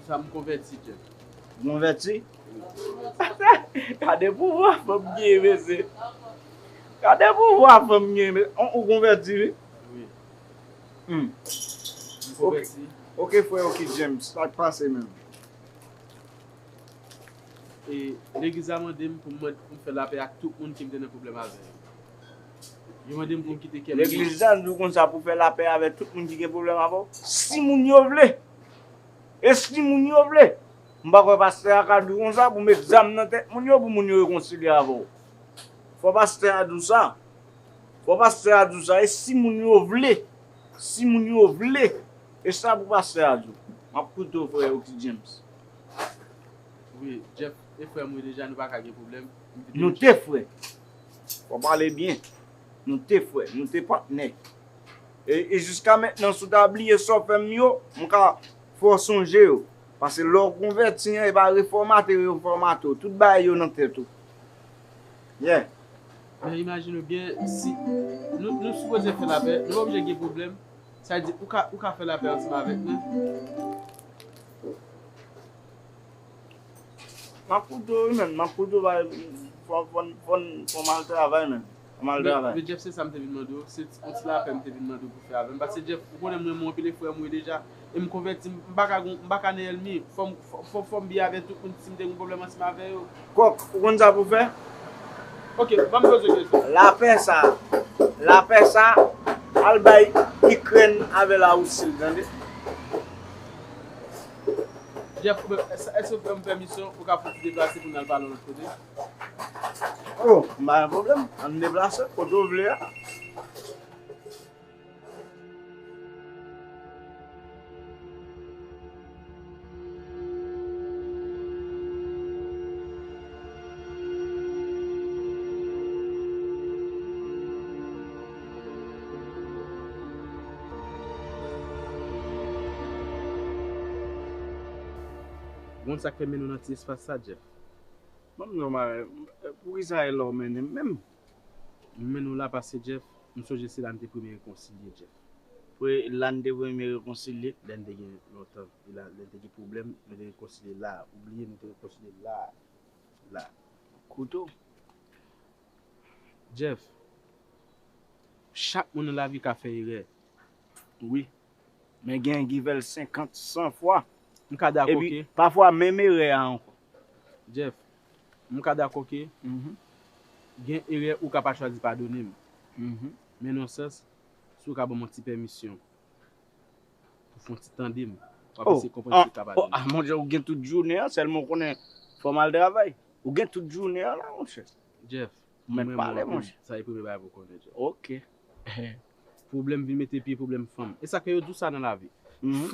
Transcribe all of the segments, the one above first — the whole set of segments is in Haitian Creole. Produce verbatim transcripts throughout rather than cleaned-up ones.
Sa m konvèti, Jeff. Ou konvèti? Gade pouvwa fanm gen, mesye. Gade pouvwa fanm gen, mesye. Ou, ou konvèti, wi? Wi. Hmm. M konvèti. Ok, ok, frè Oki James, sa k pase menm? E legliz la mande m pou m, pou m fè lapè ak tout moun ki m te nan pwoblèm avè yo. Yo mande m pou m kite kè m. Legliz la di w konsa pou fè lapè avè tout moun ki gen pwoblèm avè w? Si moun yo vle. E si moun yo vle? M pa kwè pastè a ka di w konsa pou met zam nan tèt moun yo, pou moun yo rekonsilye avè w. Fò pastè a di w sa. Fò pastè a di w sa. E si moun yo vle? Si moun yo vle? E sa pou pastè a di w. M ap koute w, frè Oki James. Wi, Jeff, e frè m wi deja, nou pa ka gen pwoblèm. Nou te frè. Fò pale byen. Nou te frè, nou te patnè. E, e jiska mentnan, si w ta bliye sa w fè m yo, m ka fè w sonje yo. Paske lè w konvèti an, e pa refòmatè yo refòmate w. Tout bagay yo nan tèt ou. Yeah. Men imajine w byen, si nou, nou sipoze fè lapè, nou pa oblije gen pwoblèm. Sa vle di, ou ka, ou ka fè lapè ansanm avèk mwen. M ap koute w wi, menn. M ap koute w, bay, fò, fò, fò, fò m al travay, menn. Fò m al travay. Men, men Jeff, se sa m te vin mande w. Se ti, yon ti lapè m te vin mande w pou fè avè m. Paske Jeff, ou konnen m renmen w anpil, e frè m ou ye deja. E m konvèti, m pa ka gon, m pa ka nan ènmi. Fò m, fò, fò, fò m byen avè tout moun si m te gon pwoblèm ansanm avè yo. Kòk, ou konn sa pou fè? Ok, ban m poze w kesyon. Lapè sa, lapè sa, al bay Ikrèn avè Larisi l, tande? Jeff, èske, èske w fè m pèmisyon, ou ka fouti deplase pou n al pale yon lòt kote? Oh, m pa gen pwoblèm. Ann deplase, kote w vle a. Ou konn sa k fè m mennen w nan ti espas sa, Jeff? Ban m di w yon bagay, poukisa e la w mennen m menm? M mennen w la paske, Jeff, m sonje se la n te premye rekonsilye, Jeff. Pre-, la n te premye rekonsilye? Lè n te gen lontan, e la, lè n te gen pwoblèm, nou te rekonsilye la. Ou bliye nou te rekonsilye la, la. Kote w? Jeff, chak moun nan lavi ka fè erè. Wi. Men gen ki fè l senkant, san fwa. M ka dakò ke. Epi, pafwa, menm erè a ankò. Jeff, m ka dakò ke gen erè ou ka pa chwazi padone m. Men nan yon sans, si w ka ban m yon ti pèmisyon pou fè yon ti tande m, w ap eseye konprann sa m ka pale. Oh, ah, monchè, ou gen tout jounen an, sèlman w konnen fò m al travay. Ou gen tout jounen an la, monchè. Jeff, ou mèt pale, monchè. Sa e premye bagay pou w konnen, Jeff. Ok. Pwoblèm vin mete pye pwoblèm fanm. E sa ke yo di w sa nan lavi.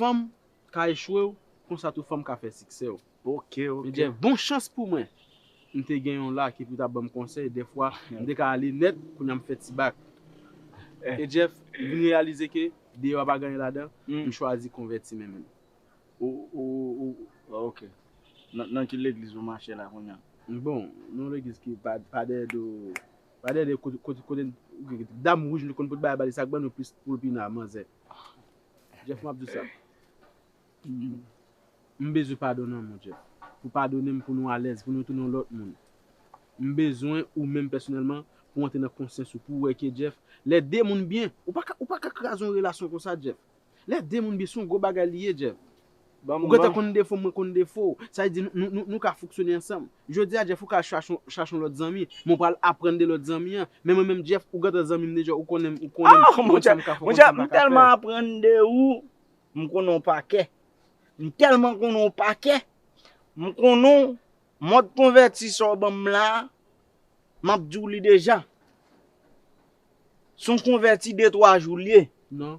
Fanm ka echwe w, konsa tou fanm ka fè siksè w. Ok, ok. Men Jeff, bon chans pou mwen, m te gen yon la ki pou ta ban m konsèy, dèfwa, m te ka ale nèt, kounye a m fè ti bak. E Jeff, m vin reyalize ke deyò a pa gen anyen ladan, m chwazi konvèti m menm. Ou, ou, ou, ah, ok. Nan, nan ki legliz ou mache la kounye a? Bon, nan yon legliz ki pa, pa dèyè do, pa dèyè de kote, kote, kote, dam wouj nou konn pot bagay ba li, sa k ban nou plis poulpina, manzè. Jeff, m ap di w sa. M bezwen padon nan men w, Jeff. Pou padone m, pou nou alèz, pou nou tounen yon lòt moun. M bezwen ou menm pèsonèlman pou w antre nan konsyans ou, pou w wè ke, Jeff, lè de moun byen, ou pa ka, ou pa ka kraze yon relasyon konsa, Jeff. Lè de moun byen, se yon gwo bagay li ye, Jeff. Ou gentan konn defo m, mwen konn defo w. Sa vle di nou, nou, nou, nou ka fonksyone ansanm. Jodi a, Jeff, ou ka chache, chache yon lòt zanmi, men w pral aprann de lòt zanmi an. Men mwen menm, Jeff, ou gentan zanmi m deja, ou konnen m, ou konnen m, ou konn sa m ka fè, ou konn sa m pa ka fè. Monchè, m tèlman aprann de ou, m konnen w pa kè. M tèlman konnen w pa kè. M konnen w, mòd konvèti sa w ban m la, m ap di w li deja. Se yon konvèti de twa jou l ye. Non.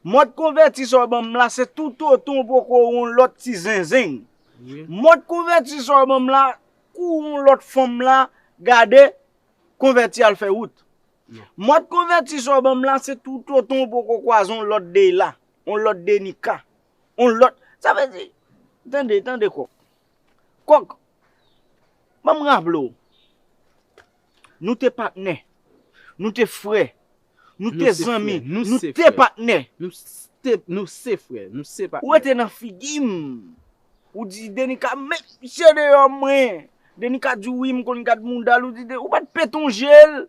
Mòd konvèti sa w ban m la, se toutotan w poko wè yon lòt ti zenzenn. Wi. Mòd konvèti sa w ban m la, kou yon lòt fanm la, gade, konvèti al fè wout. Non. Mòd konvèti sa w ban m la, se toutotan w poko kwaze yon lòt Deyla, yon lòt Denika, yon lòt. Sa vle di, tande, tande, Kòk. Kòk, ban m raple w. Nou te patnè. Nou te frè. Nou te zanmi. Nou te patnè. Nou te, nou se frè. Nou se patnè. Ou rete nan figi m. Ou di Denica met misye deyò mwen. Denica di wi, m konn gad mouda l, ou di de- ou pa t pete yon je l.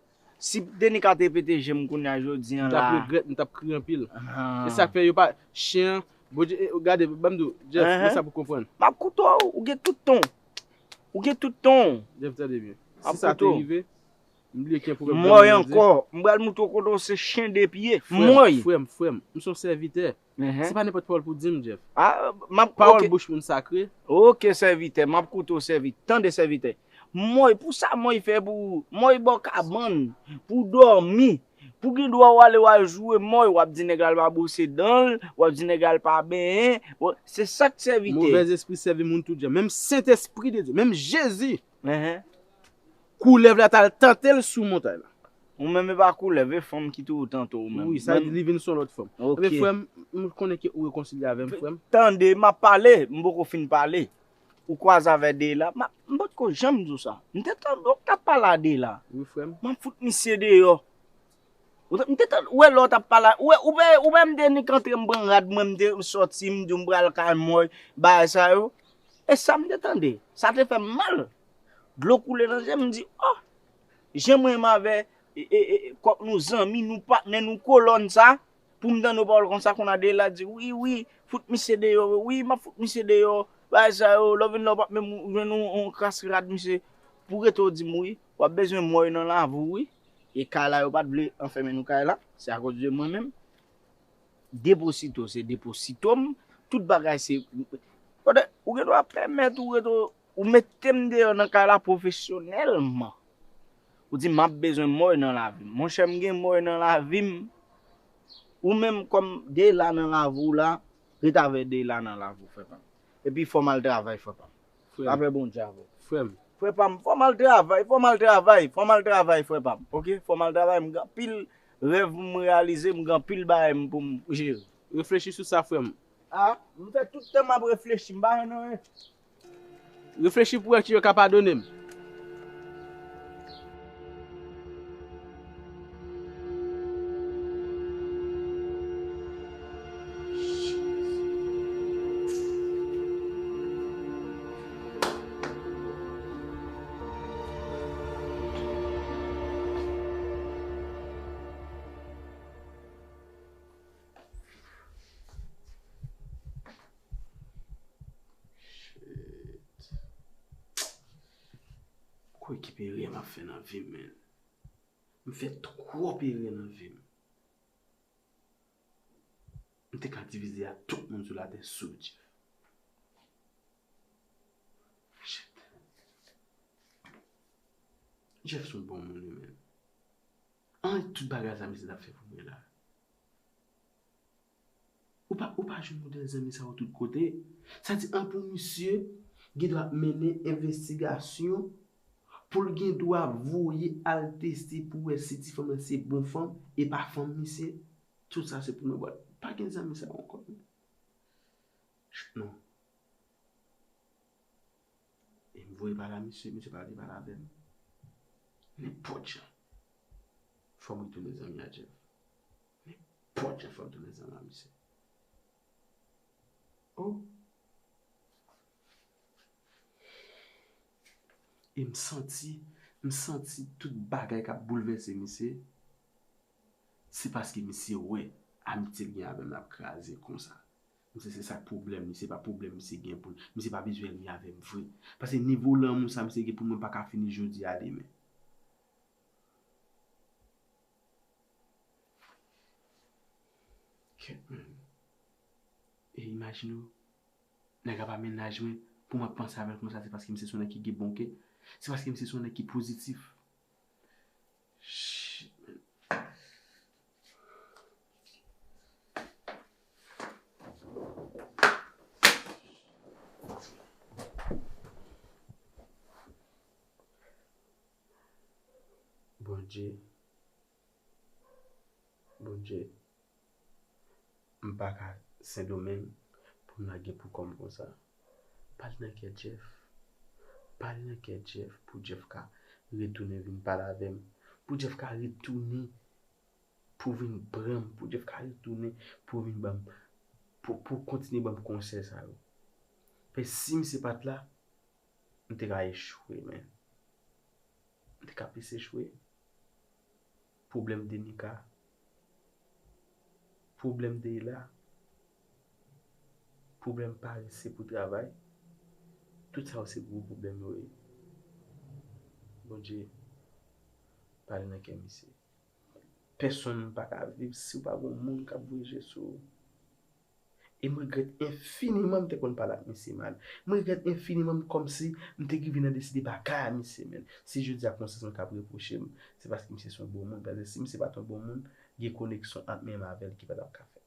Si Denica te pete je m kounye a jodi a la. M t ap regrèt, m t ap kriye anpil. E sa k fè yo pa chen an. Bondye, gade, ban m di w, Jeff, men sa pou konprann. M ap koute w, ou gen tout ton. Ou gen tout ton. Jeff, tande byen. Si sa te rive, m bliye ki pwoblèm. Mòy ankò. M pral moutre w kote w se chen de pye. Mòy. Frè m, frè m, m se yon sèvitè. Se pa nenpòt pawòl pou di m, Jeff. Pawòl bouch moun sakre. Ok, sèvitè, m ap koute w, sèvitè. Tande, sèvitè. Mòy, pou sa mòy fè pou ou? Mòy ba w kabann pou w dòmi. Pou gen dwa w ale w al joure mòy, w ap di nèg la al pa bwose dan l, w ap di nèg la al pa benyen. Se sa k sèvitè. Movèzespri sèvi moun tout jan. Menm Sentespri de Dye, menm Jezi. Koulèv la t al tante l sou montay la. Ou menm e pa koulèv, e fanm ki toujou tante w menm. Wi, sa vle di li vin se yon lòt fanm. Ebyen, frè m, m konnen ke ou rekonsilye avè m, frè m. Tande, m ap pale, m poko fin pale. Ou kwaze avè Deyla, m ap- m potko janm di w sa. M te tande w t ap pale a Deyla. Wi, frè m. M ap fout misye deyò. Ou te- m te tande, ou wè lè w t ap pale a- ou wè, ou wè, ou wè m te nik antre, m pran rad mwen, m te sòti, m di m pral kay mòy, bagay sa yo. E sa m te tande. Sa te fè m mal. Dlo koule nan je m, m di, oh, jan mwen renmen avè e, e, e, kòk nou zanmi, nou patnè, nou kolòn sa, pou m tande yon pawòl konsa, kounye a Deyla di, wi, wi, fout misye deyò, wi, m ap fout misye deyò, bagay sa yo, lè w vin la, w p ap menm jwenn yon, yon kras rad, misye, pou rete w di m, wi, w ap bezwen mòy nan lavi w, wi, e kay la, yo pa t vle anfèmen nou kay la, se akoz de mwen menm, deposito, se deposito m, tout bagay se, kote, ou gen dwa pèmèt ou rete, ou mete m deyò nan kay la pwofesyonèlman. Ou di, m ap bezwen mòy nan lavi m. Monchè, m gen mòy nan lavi m. Ou menm kòm Deyla nan lavi w la, ret avè Deyla nan lavi w, frè pa m. Epi fò m al travay, frè pa m. Frè m. Lapè Bondye avè w. Frè m. Frè pa m, fò m al travay, fò m al travay, fò m al travay, frè pa m. Oke? Fò m al travay, m gen anpil rèv pou m reyalize, m gen anpil bagay m pou m jere. Reflechi sou sa, frè m. A, m fè tout tan m ap reflechi, m pa jwenn anyen. Reflechi pou wè si yo ka padone m. Shit. Kwè ki erè m ap fè nan vi m, men. M fè twòp erè nan vi m. M te ka divize ak tout moun sou latè sof Jeff. Shit. Jeff se yon bon moun, wi, men. An, tout bagay sa misye t ap fè pou mwen la. Ou pa, ou pa jwenn modèl zanmi sa yo tout kote. Sa di an pou misye gen dwa mennen envestigasyon, pou l gen dwa voye al teste pou wè si ti fanm nan se bon fanm e pa fanm misye. Tout sa se pou nou bòt. Pa gen zanmi sa yo ankò. Non. E m voye pale a misye, misye pa vle pale avè m. Nenpòt jan. Fò m retounen zanmi a Jeff. Nenpòt jan fò m tounen zanmi a misye. Oh. E m santi, m santi tout bagay k ap boulvèse misye. Se paske misye wè amitye l gen avè m l ap kraze konsa. Misye se sa k pwoblèm li, se pa pwoblèm misye gen pou l. Misye pa bezwen li avè m vre. Paske nivo lanmou sa misye gen pou mwen pa ka fini jodi a demen. Kèt, men. E imajine w, nèg ap ap mennaj mwen, pou m ap panse avè l konsa, se paske misye se yon nèg ki gen bon kè. Se paske misye se yon nèg ki pozitif. Shit, man. Bondye, Bondye, m pa ka Sendomeng pou m lage pou kò m konsa. Pale nan kè Jeff. Pale nan kè Jeff pou Jeff ka retounen vin pale avè m. Pou Jeff ka retounen pou vin pran m. Pou Jeff ka retounen pou vin ban m, pou, pou kontinye ban m konsèy sa yo. Paske si misye pa t la, m te ka echwe, men. M te ka plis echwe. Pwoblèm de Nika. Pwoblèm de Ela. Pwoblèm parese pou travay. Tout sa yo se gwo pwoblèm yo ye. Bondye, pale nan kè misye. Pèsonn pa ka viv si w pa gen moun k ap voye je sou ou. E m regrèt enfiniman m te konn pale ak misye mal. M regrèt enfiniman m kòmsi m te rive nan deside bagay a misye, men. Si jodi a konsyans mwen k ap repwoche m, se paske misye se yon bon moun. Paske si misye pa t yon bon moun, gen koneksyon ant mwen menm avè l ki pa t ap ka fèt.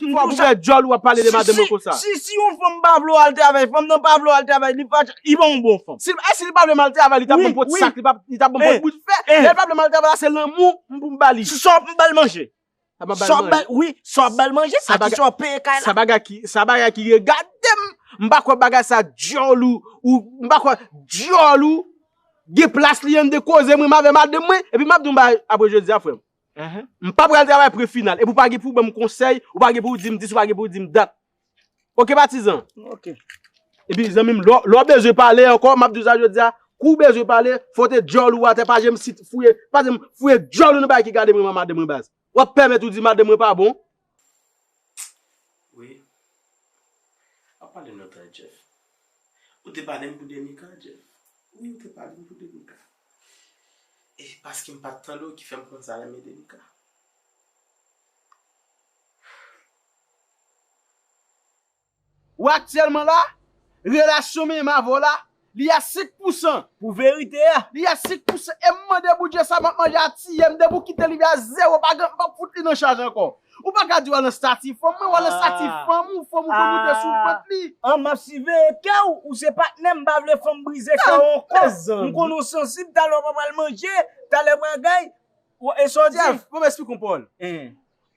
Ki fwa pou fè djòl ou ap pale de madanm mwen konsa? Si, si yon fanm pa vle w al travay, fanm nan pa vle w al travay, li pa, li pa yon bon fanm. Si, e si li pa vle m al travay, li t ap ban m pot sak, li pa, li t ap ban m pot bout fè, lè li pa vle m al travay la, se lanmou m pou m ba li. Sa w ap ba l manje? Sa w ap ba l manje? Wi, sa w ap ba l manje, sa ki sa w ap peye kay la? Sa bagay ki, sa bagay ki regade m. M pa kwè bagay sa djòl ou, ou, m pa kwè djòl ou gen plas li anndan koze mwen avè madanm mwen, epi m ap di w bagay apre jodi a, frè m. M pa pral travay pre final. Epi ou pa gen pou ban m konsèy, ou pa gen pou di m dis, ou pa gen pou di m dat. Oke, patizan? Oke. Epi, zanmi m, lè w, lè w bezwen pale ankò, m ap di w sa jodi a, kou w bezwen pale, fò w te djòl ou atè, pa janm sit fouye, pa janm fouye djòl ou nan bagay ki gade mwen, madanm mwen baz. W ap pèmèt ou di madanm mwen pa bon? Wi. W ap pale lontan, Jeff. Ou te pale m pou Denika, Jeff. Wi, ou te pale m pou Denika. E paske m pa t tande w ki fè m konn sa renmen Denika. Ou aktyèlman la, relasyon m menm avè w la, li a senk pousan. Pou verite a. Li a senk pousan. E m mande Bondye sa m ap manje a tiye m, depi w kite li a zewo, pa gen, m p ap fout li nan chaj ankò. Ou pa ka di w al nan stati fanm mwen, w al nan stati fanm ou, fanm ou konn moute sou vant li. An, m ap siveye kè w, ou se patnè m, m pa vle fanm brize kè w ankò. M konnen w sansib, talè w pa pral manje, talè bagay. E sa w di? Jeff, bon, m esplike w, Paul.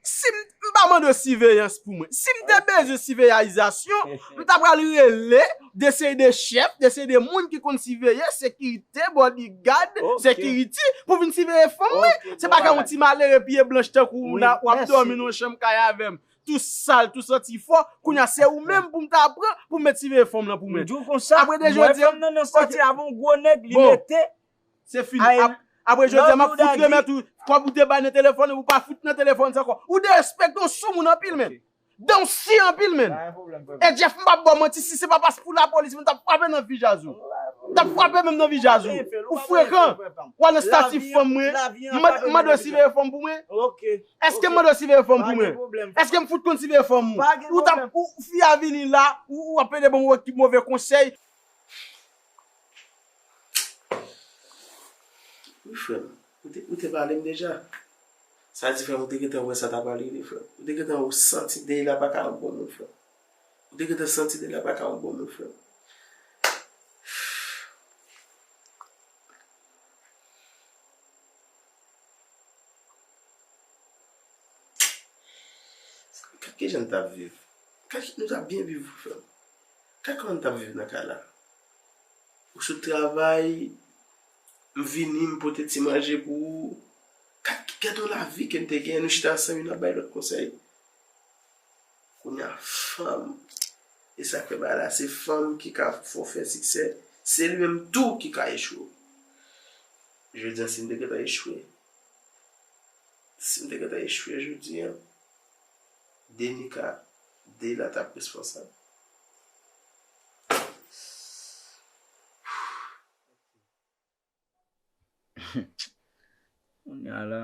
Si m, m pa mande w siveyans pou mwen. Si m te bezwen siveyayizasyon, m ta pral rele de seri de chèf, de seri de moun ki konn siveye, sekirite, bodyguard, security, pou vin siveye fanm mwen. Se pa ka yon ti malere pye blanch tankou w la, w ap dòmi nan yon chanm kay avè m. Tou sal, tou santi fò, kounye a se ou menm pou m ta pran, pou m met siveye fanm lan pou mwen. Apre de jodi a, m wè fanm nan nan sòti avè yon gwo nèg, li mete. Se fini. Ap-, apre jodi a, m ap fout remèt ou kòb ou te bay nan telefòn, ou pa fout nan telefòn sa ankò. Ou derespekte yon soumoun anpil, men. Dan w si anpil, men. E Jeff, m p ap ba w manti, si se pa pas pou lapolis, mwen t ap frape nan vijaz ou. M t ap frape menm nan vijaz ou. Ou frekan. W al nan stati fanm mwen. M mande, m mande w siveye fanm pou mwen. Èske m mande w siveye fanm pou mwen? Èske m fout konn siveye fanm ou? Ou t ap, ou, fi a vini la, ou, ou ap pede ban m ki move konsèy. Wi, frè m. Ou te, ou te pale m deja. Sa di, frè m, ou te gentan wè sa ta pral rive, frè m. Ou te gentan santi Deyla pa ka yon bon moun, frè m. Ou te gentan santi Deyla pa ka yon bon moun, frè m. Gad kijan n t ap viv. Gad, nou t ap byen viv, frè m. Gad kòman n t ap viv nan kay la. Ou sot travay, m vini, m pote ti manje pou ou. Gad, gad yon lavi ke n te genyen, nou chita ansanm, youn ap bay lòt konsèy. Kounye a, fanm, e sa k fè bagay la, se fanm ki ka fè w fè siksè, se li menm tou ki ka echwe w. Jodi a, si m te gentan echwe, si m te gentan echwe jodi a, Denika, Deyla t ap responsab. Kounye a la,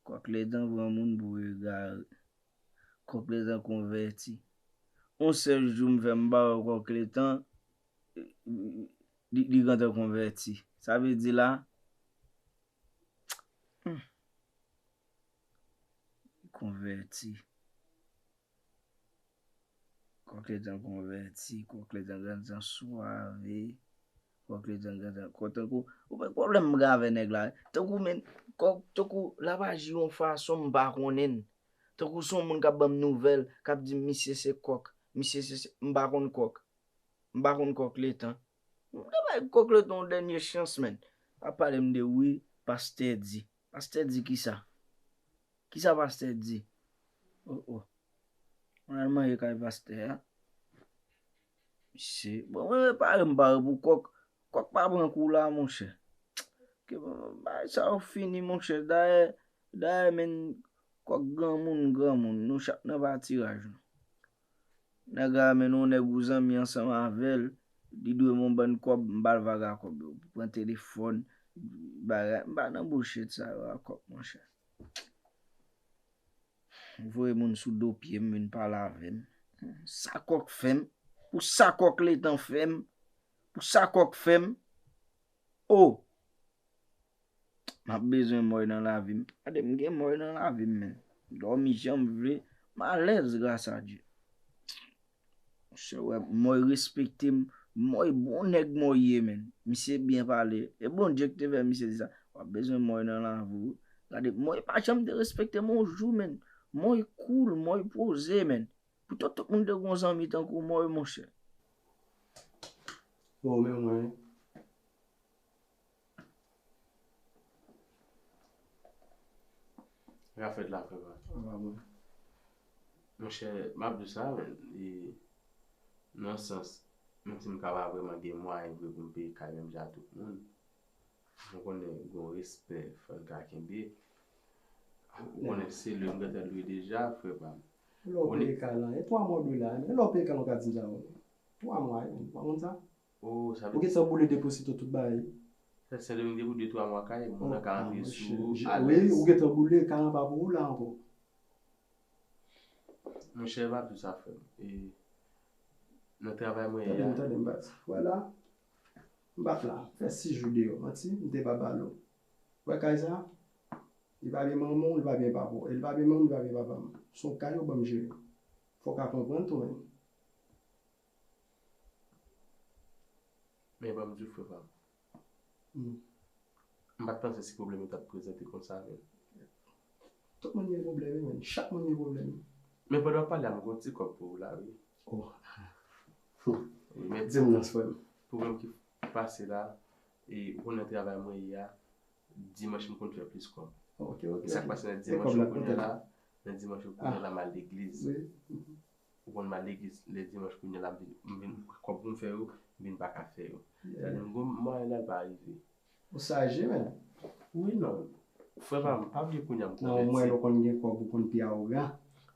kòk letan pran moun pou egare. Kòk letan konvèti. Yon sèl jou m fè m pa wè kòk letan, li, li gentan konvèti. Sa vle di la, hmm, li konvèti. Kòk letan konvèti, kòk letan gentan swave, kòk letan gentan, kòk tankou, ou wè pwoblèm m gen avè nèg la, tankou men, kòk, tankou l ap aji yon fason m pa konnen l, tankou se yon moun k ap ban m nouvèl, k ap di m misye se kòk, misye se, se, m pa konn kòk, m pa konn kòk letan. M ta bay kòk letan yon dènye chans, men. Ap pale m de wi, pastè di. Pastè di kisa? Kisa pastè di? Oh, oh. Mwen al manje kay pastè a. Misye, bon, mwen repare m pare pou kòk. Kòk pa pran kou la, monchè. Ke bagay sa yo fini, monchè. Dayè, dayè, men kòk granmoun, granmoun. Nou chak nan patiraj nou. Nèg la, men nou nèg ou zanmi ansanm avè l. Li dwe m yon bann kòb, m ba l vaga kòb yo. Pran telefòn, bagay. M pa nan bullshit sa yo a kòk, monchè. Voye moun sou do pye m vin pale avè m. Sa kòk fè m? Pou sa kòk letan fè m? Pou sa kòk fè m? O! M ap bezwen mòy nan lavi m. Gade, m gen mòy nan lavi m, men. M dòmi jan m vle. M alèz, gras a Dye. Monchè, wè, mòy respekte m. Mòy bon nèg mòy ye, men. Misye byen pale. E Bondye ki te fè misye di sa. W ap bezwen mòy nan lavi w. Gade, mòy pa janm te respekte m yon jou, men. Mòy cool, mòy poze, men. Poutan tout moun te gon zanmi tankou mòy, monchè. Bon, men mwen. Sa k ap fèt la, frè pa m? Monchè, m ap di w sa, men, e, nan sans, menm si m ka pa vrèman gen mwayen vre pou m peye kay menm jan ak tout moun, mwen konnen gen yon respè fò n ka kenbe. Ou konnen se lwe m gentan lwe deja, frè pa m. Lè w peye kay la, e twa mwa w dwe la, men lè w peye kay la, w ka di m sa, wi. Twa mwa, wi, ou pa konn sa? Oh, sa vle Ou gentan boule deposito tout bagay. Sa, Sendomeng te pou de twa mwa kay, moun nan ka antre sou ou, alèz. Wi, ou gentan boule, kay la pa pou ou la ankò. Monchè, pa tou sa, frè m. E, nan travay mwen ye a. Tande m, tande m, Bat. Vwala. M bat la. Fè sis jou deyò. Manti, m te pa ba l ou. Wè kay sa? Li pa byen manman w, li pa byen papa w. E li pa byen manman m, li pa byen papa m. Se yon kay yo ban m jere. Fò w ka konprann tou, menm. Men ban m di w, frè pa m. Hmm. M pa t panse si pwoblèm yo t ap prezante konsa, men. Tout moun gen pwoblèm, wi, men. Chak moun gen pwoblèm. Men pandan w ap pale a, m gen yon ti kòb pou ou la, wi. Oh. Wi, men di m non, frè m. Pwoblèm ki pase la, e ou konnen travay mwen ye a, dimanch m konn fè plis kòb. Ok, ok. E sa k pase nan dimanch yo kounye a la, nan dimanch yo kounye a la, m al legliz. Wi. Ou konn m al legliz lè dimanch kounye a la, m vin, m vin, kòb pou m fè yo, m vin pa ka fè yo. Sa vle di m gon mwayen la, l pa rive. Ou saje, men. Wi, non. Frè pa m, pa bliye kounye a m konvèti. Non, mwen, lè w konn gen kòb, ou konn pi awogan.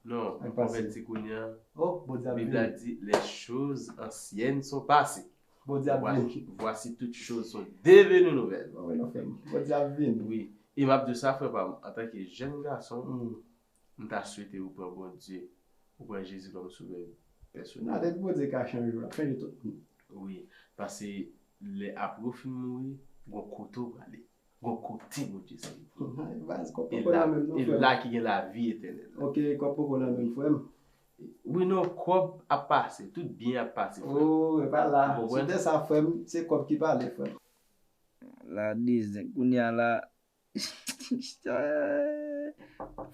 Non, m konvèti kounye a. Oh, Bondye ap vini. Bib la di, les choses anciennes sont passées. Bondye ap vini. Voici, voici toutes choses sont devenues nouvelles. Bondye ap vini. Wi. E m ap di w sa, frè pa m, antanke jèn gason, m ta swete ou pran Bondye, ou pran Jezi kòm sovè pèsonèl. Atèt Bondye ka chanje w, l ap chanje tout moun. Wi, paske lè apre w fin mouri, gon kote w prale. Gon kote Bondye sere pou ou. Baz, kòb poko la menm non, frè m. E la ki gen lavi etènèl la. Ok, kòb poko la menm, frè m. Wi, non, kòb ap pase, tout byen ap pase, frè m. Oh, e pa la. Ou konprann? Se de sa, frè m, se kòb ki pale, frè m. La dezen, kounye a la,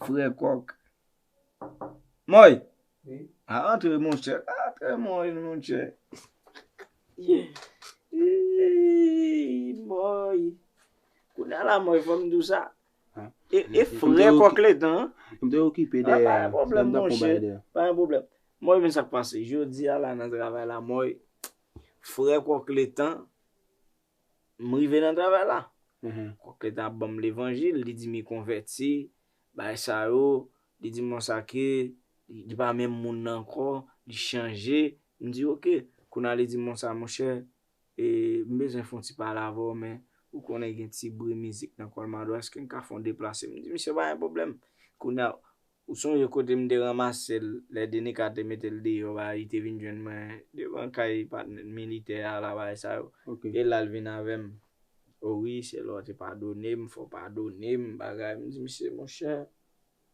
Frè kòk. Mòy! Wi. A antre, monchè. A antre, mòy, monchè. Ii, mòy. Kounye a la, mòy, fò m di w sa. E, e frè kòk letan, m te okipe dèyè. Pa gen pwoblèm, monchè. Pa gen pwoblèm. Mòy, men sa k pase. Jodi a la, nan travay la, mòy, frè kòk letan, m rive nan travay la. Kòk letan ap ban m levanjil, li di m li konvèti, bagay sa yo, li di m konsa ke li, li pa menm moun nan ankò, li chanje. M di, "Ok." Kounye a li di m konsa, "Monchè, e, m bezwen fè yon ti pale avè w, men ou konnen gen ti bri mizik nan kò l, m a dwa, èske n ka fè yon deplase?" M di, "Misye, pa gen pwoblèm." Kounye a, Ou sonje kote m te ranmase l, lè Denika te mete l deyò, bagay, li te vin jwenn mwen devan kay patnè militè a la, bagay sa yo. E la l vin avè m. O wi, se lè w te padone m, fò w padone m, bagay. M di, "Misye, monchè."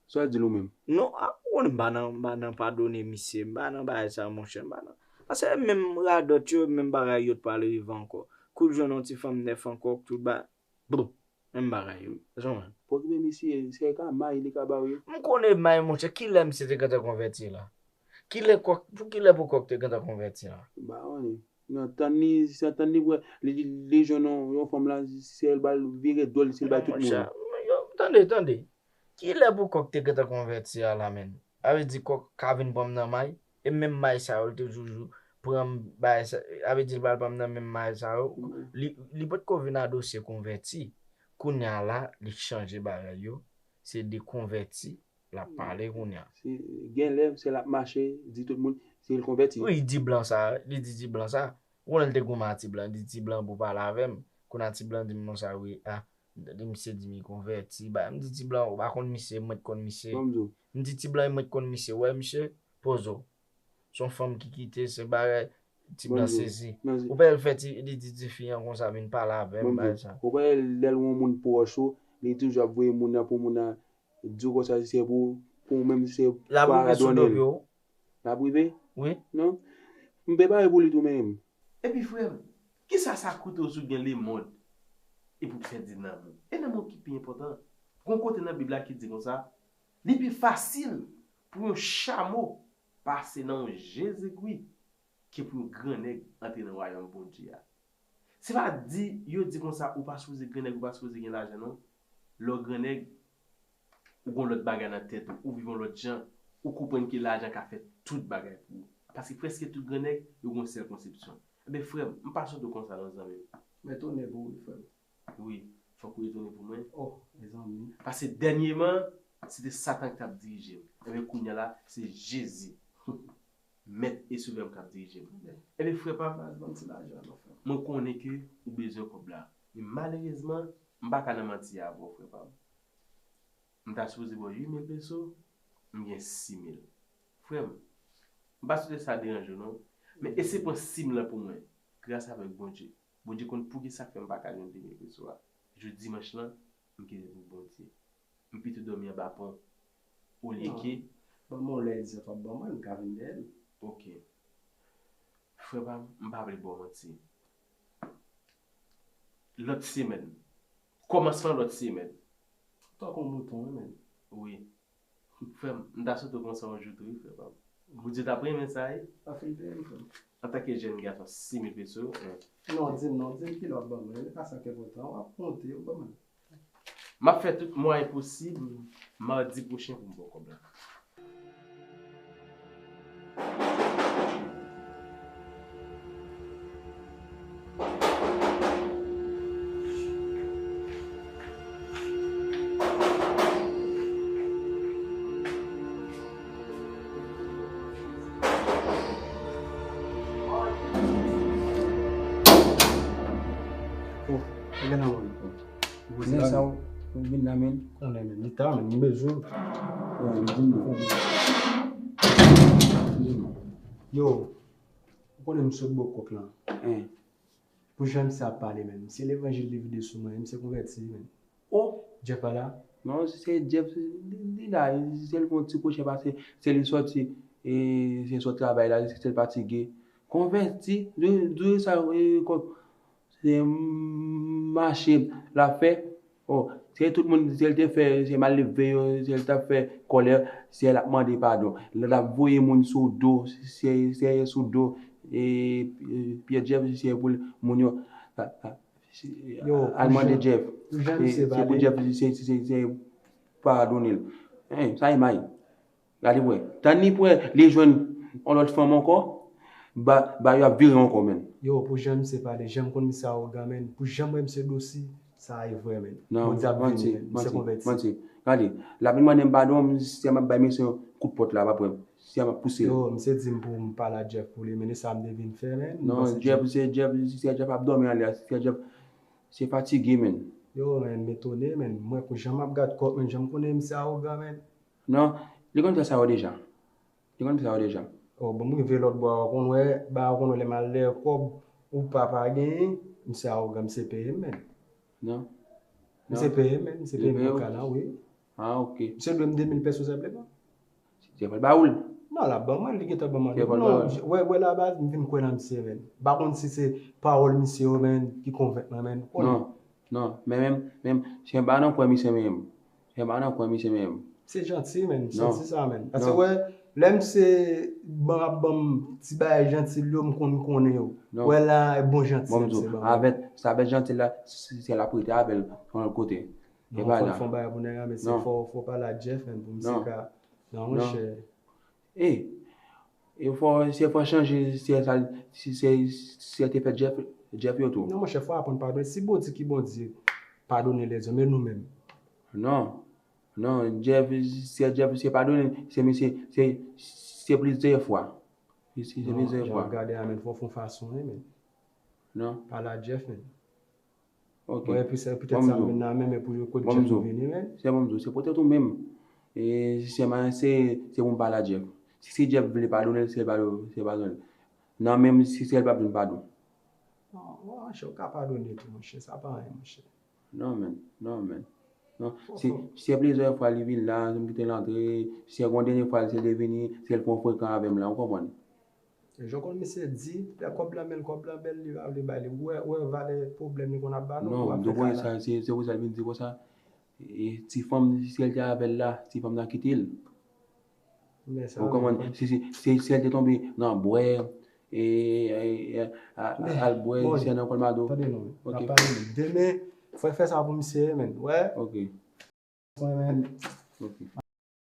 Sa w di l ou menm? Non, a, ou konnen m pa nan, m pa nan padone misye, m pa nan bagay sa, monchè, m pa nan. Paske menm radòt yo, menm bagay yo t pral rive ankò. Kou l jwenn yon ti fanm nèf ankò, tout ba, boup. Menm bagay yo. Sa w konprann? Pou okipe misye, se ka may li ka ba w yo. M konnen may, monchè, kilè misye te gentan konvèti la? Kilè kòk, pou kilè pou kòk te gentan konvèti la? M pa konnen. Nan tann li, se tann li pou li, li jwenn yon, yon fanm la, se l ba l vire do l, se l bay tout moun. Monchè, yo, tande, tande. Kilè pou kòk te gentan konvèti a la, menm? A vle di kòk ka vin pran m nan may, e menm may sa yo, l te toujou pran m bay sa, a vle di l pral pran m nan menm may sa yo. Li, li potko vin a dosye konvèti. Kounye a la, li chanje bagay yo. Se de konvèti l ap pale kounye a. Genlè, se l ap mache, di tout moun, se l konvèti. Wi, li di blan sa, li di ti blan sa. Ou konnen l te goumen a ti blan, li di ti blan pou pale avè m. Kounye a ti blan di m konsa, wi, a, li misye di m li konvèti, ba, m di ti blan, ou pa konn misye, mwen t konn misye. M di ti blan, mwen t konn misye, wè misye, poze w. Se yon fanm ki kite, se bagay, ti blan sezi. Ou pa wè l fè ti, li di tifi an konsa, vin pale avè m, bagay sa. Ou pa wè lè l wè yon moun pwòch ou, li toujou ap voye moun nan pou moun nan di w konsa, si se pou, pou ou menm, si se paradone l. L ap rive sou do pye w. L ap rive? Wi. Non? M prepare pou li tou, men. Epi, frè m, kisa sa koute w si w gen lemond epi w pèdi nanm ou? E nanm ou ki pi enpòtan. Gon kote nan Bib la ki di konsa, li pi fasil pou yon chamo pase nan yon je zegwi ke pou yon grannèg antre nan wayòm Bondye a. Se pa di, yo di konsa, ou pa sipoze grannèg, ou pa sipoze gen lajan, non. Lè w grannèg, ou gon lòt bagay nan tèt ou, ou viv yon lòt jan, ou konprann ke lajan ka fè tout bagay pou ou. Paske prèske tout grannèg, yo gon sèl konsepsyon. Enben, frè m, m pa sot ou konsa, non, zanmi m. M etone pou ou, wi, frè m. Wi, fòk ou etone pou mwen. Oh, mezanmi. Paske dènyèman, se te Satan ki t ap dirije m. Enben, kounye a la, se Jezi. Mèt e Sovè m k ap dirije m. Ebyen, frè pa m, mwen konnen ke ou bezwen kòb la. Men malerezman, m pa ka nan manti avè w, frè pa m. M ta sipoze ba w uit mil peso, m gen sis mil. Frè m, m pa swete sa deranje w non. Men eseye pran sis mil lan pou mwen. Gras avèk Bondye. Bondye konn poukisa k fè m pa ka jwenn de mil peso a. Jou dimanch lan, m kenbe pou Bondye. M pito dòmi anba pon. Olye ke. Ban m yon lè egzanp w ap ban mwen, m ka vin dèyè l. Ok. Frè pa m, m pa vle ba w manti. Lòt semèn. Kòmansman lòt semèn. Tankou mouton, wi, men. Wi. Frè m, m ta swete w konsa yon jou tou, wi, frè pa m. Bondye t ap renmen sa, wi. Pa fin peye m, frè m. Antanke jèn gason, sis mil peso, en. Non, di m non, di m kilè w ap ban mwen. E pa sa k enpòtan, w ap konte, w ban mwen. M ap fè tout mwayen posib madi pwochen pou m ba w kòb la. Oh, e gen nan mwen. Konnen sa w vin la, men. Konnen, men, li ta, men, m bezwen. Wi, m di m. Yo, ou konnen m sot bò kòk lan. Hein. Pou jan misye ap pale, men. Se levanjil li vide sou mwen, misye konvèti, men. Oh! Jeff pa la? Non, se Jeff, li, li la, se l fè yon ti kouche pase, se li sòti, e, se sot travay la, se l fatige. Konvèti, di, di sa, e, kon, se mache l ap fè. Oh, se tout moun, se l te fè, se mal leve yo, se l t ap fè kòlè, se l ap mande padon. L ap voye moun sou do, se, se sou do, e, e, Pierre Jeff, se pou l, moun yo, a, a, al mande Jeff. E, se pou Jeff, se, se, se, se padone l. Hein, sa e may. Gade pou wè. Tann li pou wè, li jwenn yon lòt fanm ankò, ba, ba yo ap vire ankò, men. Yo, pou jan misye pale, jan m konn misye awogan, men. Pou jan m wè misye dosi, sa e vrè, men. Non, Bondye ap vini, men. Misye konvèti. Manti. Gade, l ap vin mande m padon, m, si m ap bay misye yon kout pòt la, m ap wè. Si m ap pouse l. Yo, misye di m pou m pale a Jeff pou li, men e sa m te vin fè, men. Non, Jeff, se Jeff, se Jeff ap dòmi anlè, se Jeff, se fatige, men. Yo, men, m etone, men. M wè pou jan m ap gad kòk, men, jan m konnen misye awogan, men. Non, li konn fè sa yo deja. Li konn fè sa yo deja. Oh, bon, m rive lòt bò a, ou konn wè, ba, ou konn wè lè m al dèyè kòb, ou pa pa genyen, misye awogan, misye peye m, men. Non. Misye peye m, men, misye peye m nan ka la, wi. Ah, ok. Misye dwe m de mil peso senpleman. Jeff al ba ou l. Non, l ap ban mwen, li gentan ban mwen. Jeff al ba ou l. Non, wè, wè la baz, m vin kwè nan misye, men. M pa konn si se pawòl misye yo, men, ki konvenk mwen, men. Non. Non, men menm, menm, se pa nan kwè misye menm. Se pa nan kwè misye menm. Se janti, men, m santi sa, men. Paske wè, Lè misye ban ap ban m ti bagay janti l yo, m konn konnen yo. Wè la, bon janti misye ban m. Avèk sa bèt janti la, se l ap rete avè l yon lòt kote. Non, fò l fè yon bagay pou nèg la, men se fò, fò pale a Jeff, men pou misye ka. Non, monchè. E, e fò, se fò chanje, se sa, si se, se te fè Jeff, Jeff yo tou. Non, monchè, fò aprann padone. Si Bondye ki Bondye, padone lèzòm, e nou menm? Non. Non, Jeff, se Jeff, se padone, se misye, se, se plizyè fwa. Se, se plizyè fwa. Gade a, men, fò fè yon fason, wi, men. Non. Pale a Jeff, men. Ok. Bon, epi se petèt sa m vin nan men, men pou yo kote Jeff vini, men. Se bon, se poutèt ou menm. E, se, se pou m pale a Jeff. Si, si Jeff vle padone l, se padone, se padone. Nan men, si, si l pa vin padon. Non, monchè, ou ka padone tou, monchè. Sa pa anyen, monchè. Non, men. Non, men. Non. Si, si se plizyè fwa li vin la, m kite l antre. Si se yon dènye fwa, se li vini, se l fè yon frekan avè m la, ou konprann? Jan w konn misye di, lè kòb lan bèl, kòb lan bèl, li pa vle bay li. Ou wè, ou wè valè pwoblèm li konn ap ba nou pou ap fè kay la. Non, se pou sa, se, se pou sa l vin di konsa. E ti fanm, si l te avè l la, ti fanm nan kite l. Ou konprann? Si, si, si, si l te tonbe nan bwè, e, e, e, a, a, al bwè, si nan kòlmado. Tande non, n ap pale. Demen, fò fè sa pou misye, men. Wè. Ok. Mwen, men. Ok.